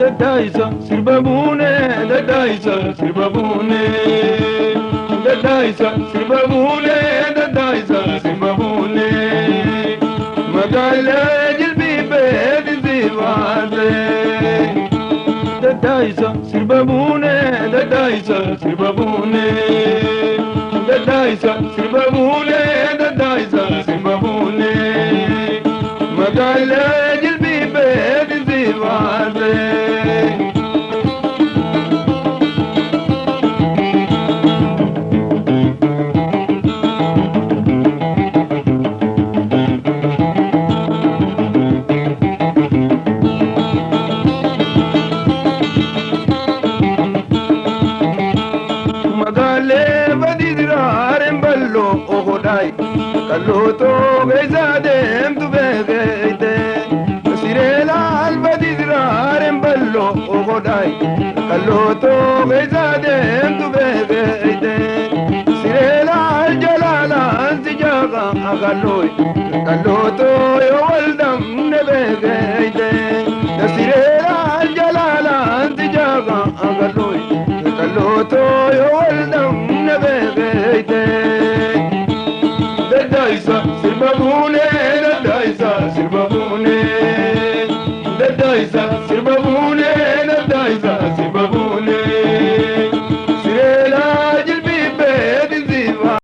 Daddaisa sirba buune, daddaisa sirba buune, daddaisa sirba buune, daddaisa sirba buune. Magaalaa jilbii beeti si baase. Daddaisa sirba buune, daddaisa sirba buune, daddaisa sirba buune, daddaisa sirba buune. Magaalaa jilbii beeti si baase. Magaalee badii balloo ogodhaay kallootoo keessa deemtu beekte. Siree laal badii diraareen balloo ogodhaay kallootoo keessa deemtu beekte. Siree laal jalaalaan si jaaga akallooy kallootoo yoo wal damne beekte. Siree laal jalaalaan si jaaga akallooy kallootoo yoo wal damne beekte. Daddaisa sirba buune, daddaisa sirba buune, daddaisa